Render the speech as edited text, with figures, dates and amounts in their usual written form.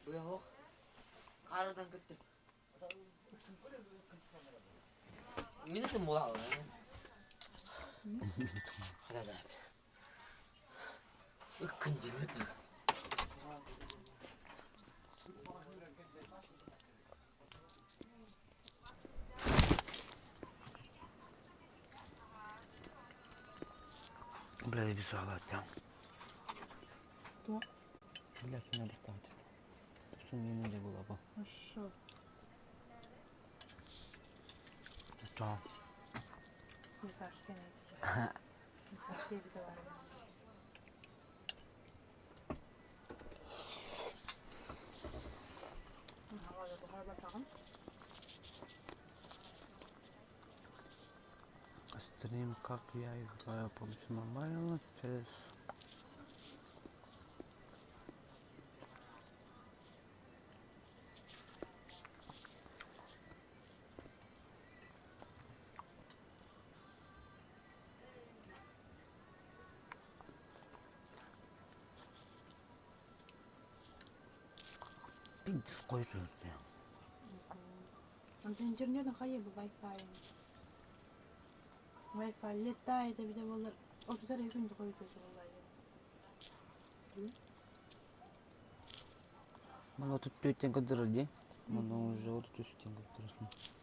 Уйа Арыдан кыттым. Мин этим була Хада Ыккын диэбит. Бля, бисаалааттаан. Туох? Бля, ким эбиттаат. Суммины да булаба. Хорошо. Чао. Мне кажется, я найду. Мне кажется, я видела. Стрим, как я играю PUBG Mobile через Пиздец койсуҥ Онтон интернетин хайа бу Wi-Fi? Wi-Fi летает эбитэ буоллар, отутар үһүн да хойутуо буоллар. Маны 34 тен көрдөрөр дии. Маны уже 33 тен көрдөрөр.